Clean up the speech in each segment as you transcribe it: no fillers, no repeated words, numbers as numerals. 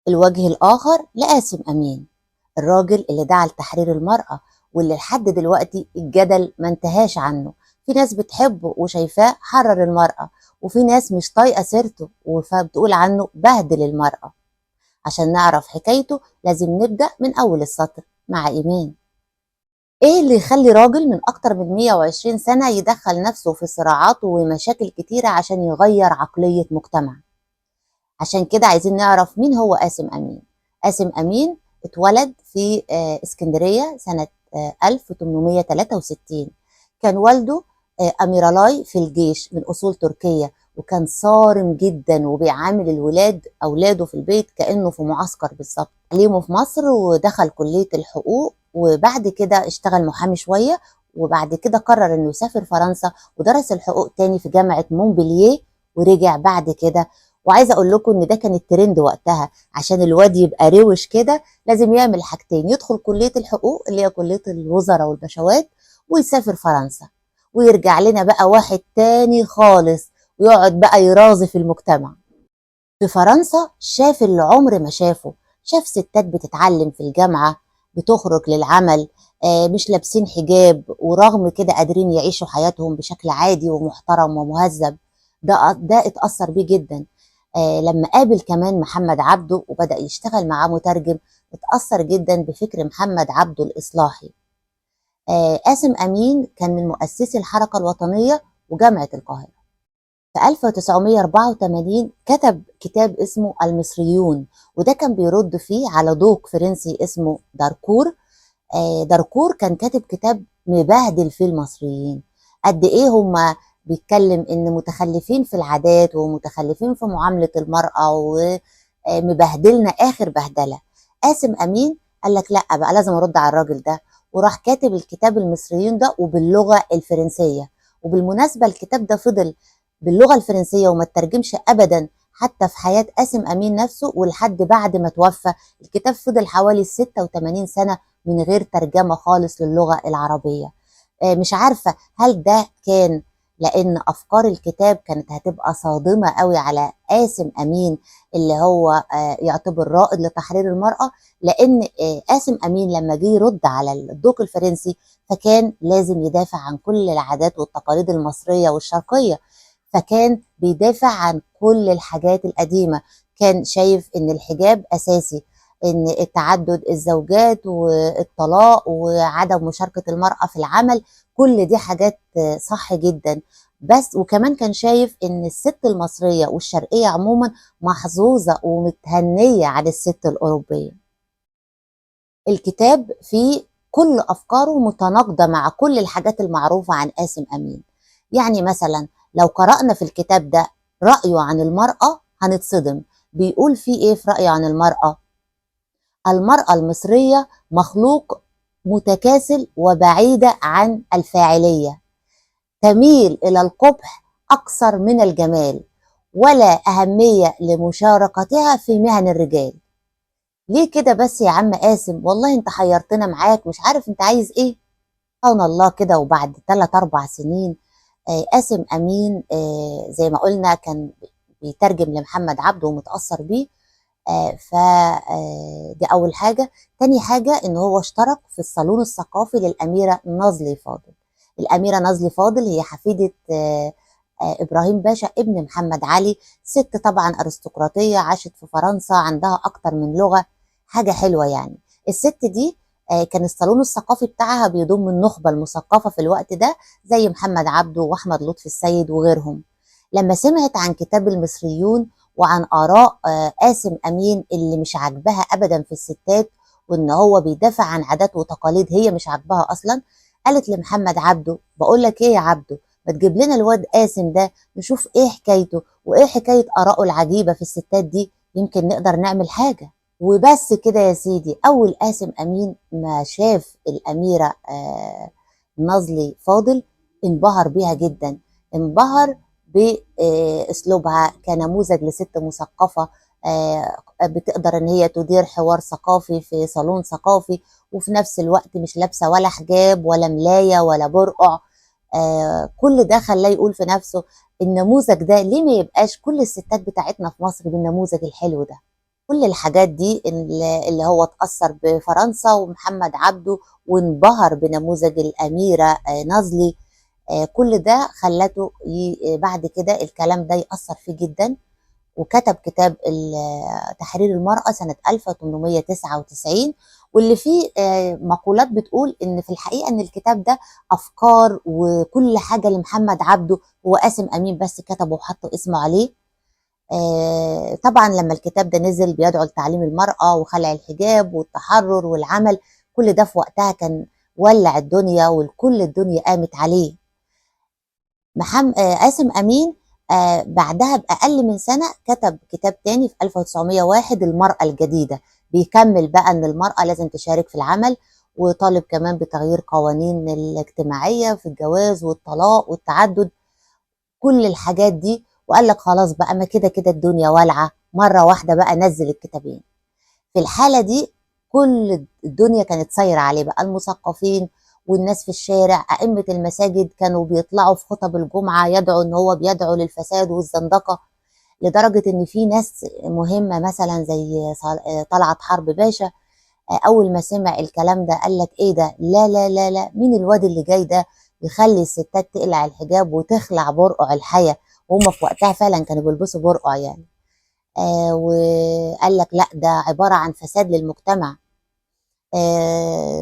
الوجه الآخر لقاسم أمين، الراجل اللي دعا لتحرير المرأة واللي لحد دلوقتي الجدل ما انتهاش عنه. في ناس بتحبه وشايفاه حرر المرأة، وفي ناس مش طايقة سيرته وبتقول عنه بهدل المرأة. عشان نعرف حكايته لازم نبدأ من أول السطر مع إيمان. إيه اللي يخلي راجل من أكتر من 120 سنة يدخل نفسه في صراعات ومشاكل كتيرة عشان يغير عقلية مجتمع؟ عشان كده عايزين نعرف مين هو قاسم أمين. قاسم أمين اتولد في اسكندرية سنة 1863. كان والده أميرالاي في الجيش من أصول تركية، وكان صارم جدا وبيعامل الولاد أولاده في البيت كأنه في معسكر بالظبط. تعليمه في مصر ودخل كلية الحقوق، وبعد كده اشتغل محامي شوية، وبعد كده قرر انه يسافر فرنسا ودرس الحقوق تاني في جامعة مونبلييه، ورجع بعد كده. وعايزة اقول لكم ان ده كان الترند وقتها، عشان الواد يبقى روش كده لازم يعمل حاجتين: يدخل كلية الحقوق اللي هي كلية الوزراء والبشوات، ويسافر فرنسا، ويرجع لنا بقى واحد تاني خالص، ويقعد بقى يرازي في المجتمع. في فرنسا شاف اللي عمر ما شافه، شاف ستات بتتعلم في الجامعة، بتخرج للعمل، مش لابسين حجاب، ورغم كده قادرين يعيشوا حياتهم بشكل عادي ومحترم ومهذب. ده اتأثر بيه جدا. لما قابل كمان محمد عبده وبدأ يشتغل معاه مترجم، اتأثر جدا بفكر محمد عبده الإصلاحي. قاسم أمين كان من مؤسسي الحركة الوطنية وجامعة القاهرة. في 1984 كتب كتاب اسمه المصريون، وده كان بيرد فيه على دوق فرنسي اسمه داركور. داركور كان كاتب كتاب مبهدل فيه المصريين، قد ايه هم بيتكلم ان متخلفين في العادات ومتخلفين في معاملة المرأة ومبهدلنا اخر بهدلة. قاسم امين قال لك لا بقى، لازم ارد على الراجل ده، وراح كاتب الكتاب المصريون ده وباللغة الفرنسية. وبالمناسبة الكتاب ده فضل باللغة الفرنسية وما ترجمش أبدا حتى في حياة قاسم أمين نفسه، ولحد بعد ما توفى الكتاب فضل حوالي 86 سنة من غير ترجمة خالص للغة العربية. مش عارفة هل ده كان لأن أفكار الكتاب كانت هتبقى صادمة قوي على قاسم أمين اللي هو يعتبر رائد لتحرير المرأة، لأن قاسم أمين لما جه يرد على الدوق الفرنسي فكان لازم يدافع عن كل العادات والتقاليد المصرية والشرقية، فكان بيدافع عن كل الحاجات القديمة. كان شايف إن الحجاب أساسي، إن التعدد الزوجات والطلاق وعدم مشاركة المرأة في العمل، كل دي حاجات صح جدا. بس وكمان كان شايف إن الست المصرية والشرقية عموما محظوظة ومتهنية عن الست الأوروبية. الكتاب فيه كل أفكاره متناقضة مع كل الحاجات المعروفة عن قاسم أمين. يعني مثلا لو قرأنا في الكتاب ده رأيه عن المرأة هنتصدم. بيقول فيه إيه في رأيه عن المرأة؟ المرأة المصرية مخلوق متكاسل وبعيدة عن الفاعلية، تميل إلى القبح أكثر من الجمال، ولا أهمية لمشاركتها في مهن الرجال. ليه كده بس يا عم قاسم؟ والله انت حيرتنا معاك، مش عارف انت عايز ايه. سبحان الله كده. وبعد 3-4 سنين، قاسم أمين، زي ما قلنا كان بيترجم لمحمد عبده ومتأثر بيه. دي أول حاجة. تاني حاجة إن هو اشترك في الصالون الثقافي للأميرة نازلي فاضل. الأميرة نازلي فاضل هي حفيدة إبراهيم باشا ابن محمد علي، ست طبعا أرستقراطية عاشت في فرنسا، عندها أكتر من لغة، حاجة حلوة يعني. الست دي كان الصالون الثقافي بتاعها بيضم النخبة المثقفة في الوقت ده زي محمد عبده وأحمد لطفي السيد وغيرهم. لما سمعت عن كتاب المصريون وعن آراء قاسم أمين اللي مش عاجبها أبدا في الستات، وإن هو بيدافع عن عادات وتقاليد هي مش عاجباها أصلا، قالت لمحمد عبده بقول لك إيه يا عبده، ما تجيب لنا الواد قاسم ده نشوف إيه حكايته وإيه حكاية آرائه العجيبة في الستات دي، يمكن نقدر نعمل حاجة. وبس كده يا سيدي، أول قاسم أمين ما شاف الأميرة نازلي فاضل انبهر بيها جدا، انبهر بأسلوبها كنموذج لست مثقفة، بتقدر إن هي تدير حوار ثقافي في صالون ثقافي، وفي نفس الوقت مش لابسة ولا حجاب ولا ملاية ولا برقع. كل ده خلاه يقول في نفسه النموذج ده ليه ما يبقاش كل الستات بتاعتنا في مصر بالنموذج الحلو ده. كل الحاجات دي اللي هو اتأثر بفرنسا ومحمد عبده وانبهر بنموذج الأميرة نازلي، كل ده خلته بعد كده الكلام ده يأثر فيه جدا، وكتب كتاب تحرير المرأة سنة 1899، واللي فيه مقولات بتقول إن في الحقيقة إن الكتاب ده أفكار وكل حاجة لمحمد عبده، هو قاسم أمين بس كتبه وحط اسمه عليه. طبعا لما الكتاب ده نزل بيدعو لتعليم المرأة وخلع الحجاب والتحرر والعمل، كل ده في وقتها كان ولع الدنيا والكل الدنيا قامت عليه. قاسم أمين بعدها بأقل من سنة كتب كتاب تاني في 1901 المرأة الجديدة، بيكمل بقى إن المرأة لازم تشارك في العمل، وطالب كمان بتغيير قوانين الاجتماعية في الجواز والطلاق والتعدد، كل الحاجات دي. وقال لك خلاص بقى، ما كده كده الدنيا والعة، مرة واحدة بقى نزل الكتابين. في الحالة دي كل الدنيا كانت سايرة عليه بقى، المثقفين والناس في الشارع، أئمة المساجد كانوا بيطلعوا في خطب الجمعة يدعوا إن هو بيدعو للفساد والزندقة، لدرجة إن في ناس مهمة مثلا زي طلعت حرب باشا، أول ما سمع الكلام ده قال لك إيه ده؟ لا لا لا لا، مين الواد اللي جاي ده يخلي الستات تقلع الحجاب وتخلع برقع الحياة؟ وهم في وقتها فعلا كانوا بيلبسوا برقع يعني. وقال لك لا، ده عبارة عن فساد للمجتمع.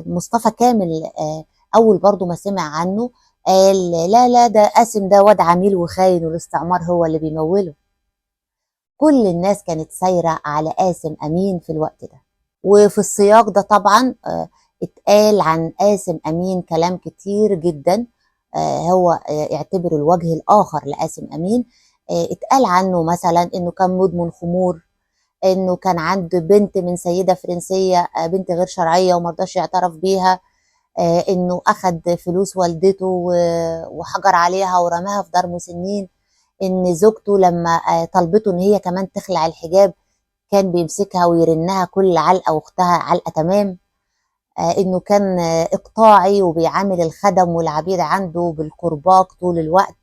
مصطفى كامل أول برضو ما سمع عنه قال لا لا، ده قاسم ده واد عميل وخاين والاستعمار هو اللي بيموله. كل الناس كانت سايرة على قاسم أمين في الوقت ده. وفي السياق ده طبعا اتقال عن قاسم أمين كلام كتير جدا، هو يعتبر الوجه الآخر لقاسم أمين. اتقال عنه مثلا إنه كان مدمن خمور، إنه كان عنده بنت من سيدة فرنسية، بنت غير شرعية ومرضاش يعترف بيها، إنه أخد فلوس والدته وحجر عليها ورماها في دار مسنين، إن زوجته لما طلبته إن هي كمان تخلع الحجاب كان بيمسكها ويرنها كل علقة واختها علقة تمام، إنه كان إقطاعي وبيعامل الخدم والعبيد عنده بالكرباج طول الوقت.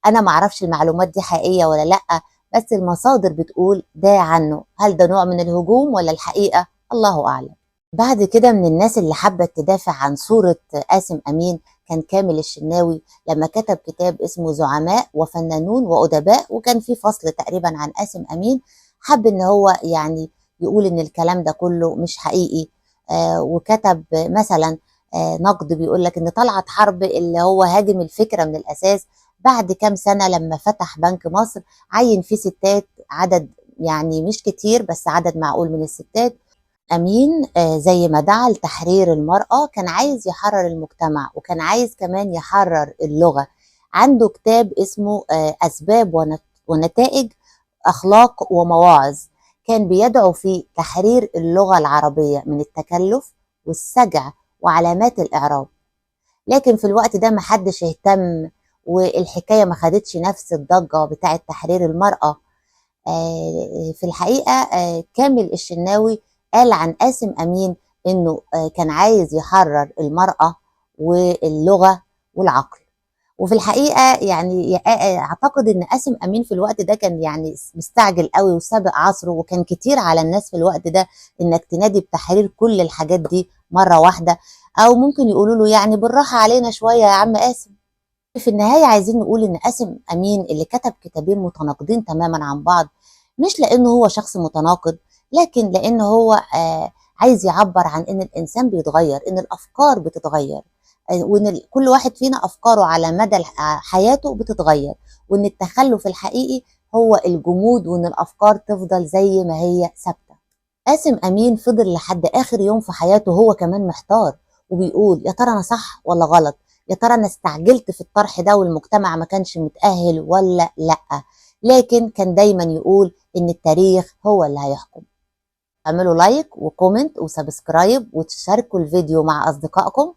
أنا معرفش المعلومات دي حقيقية ولا لأ، بس المصادر بتقول ده عنه. هل ده نوع من الهجوم ولا الحقيقة؟ الله أعلم. بعد كده من الناس اللي حبت تدافع عن صورة قاسم أمين كان كامل الشناوي، لما كتب كتاب اسمه زعماء وفنانون وأدباء، وكان في فصل تقريبا عن قاسم أمين. حب إن هو يقول إن الكلام ده كله مش حقيقي، وكتب مثلا نقد بيقول لك إن طلعت حرب اللي هو هاجم الفكرة من الأساس بعد كام سنة لما فتح بنك مصر عين فيه ستات، عدد مش كتير بس عدد معقول من الستات. أمين زي ما دعا لتحرير المرأة كان عايز يحرر المجتمع، وكان عايز كمان يحرر اللغة. عنده كتاب اسمه أسباب ونتائج أخلاق ومواعظ، كان بيدعو فيه تحرير اللغة العربية من التكلف والسجع وعلامات الإعراب. لكن في الوقت ده ما حدش اهتم، والحكاية ما خدتش نفس الضجة بتاعة تحرير المرأة. في الحقيقة كامل الشناوي قال عن قاسم أمين إنه كان عايز يحرر المرأة واللغة والعقل. وفي الحقيقة أعتقد إن قاسم أمين في الوقت ده كان مستعجل قوي وسابق عصره، وكان كتير على الناس في الوقت ده إنك تنادي بتحرير كل الحاجات دي مرة واحدة، أو ممكن يقولوا له بالراحة علينا شوية يا عم قاسم. في النهاية عايزين نقول إن قاسم أمين اللي كتب كتابين متناقضين تماما عن بعض، مش لأنه هو شخص متناقض، لكن لأنه هو عايز يعبر عن إن الإنسان بيتغير، إن الأفكار بتتغير، وإن كل واحد فينا أفكاره على مدى حياته بتتغير، وإن التخلف الحقيقي هو الجمود، وإن الأفكار تفضل زي ما هي ثابتة. قاسم أمين فضل لحد آخر يوم في حياته هو كمان محتار، وبيقول يا ترى أنا صح ولا غلط، يا ترى أنا استعجلت في الطرح ده والمجتمع ما كانش متأهل ولا لأ. لكن كان دايما يقول إن التاريخ هو اللي هيحكم. اعملوا like و comment و subscribe وتشاركوا الفيديو مع أصدقائكم،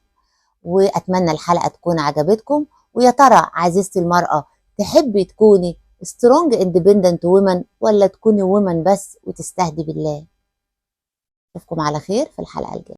وأتمنى الحلقة تكون عجبتكم. ويا ترى عزيزتي المرأة تحبي تكوني strong independent woman ولا تكوني woman بس وتستهدي بالله؟ أشوفكم على خير في الحلقة الجاية.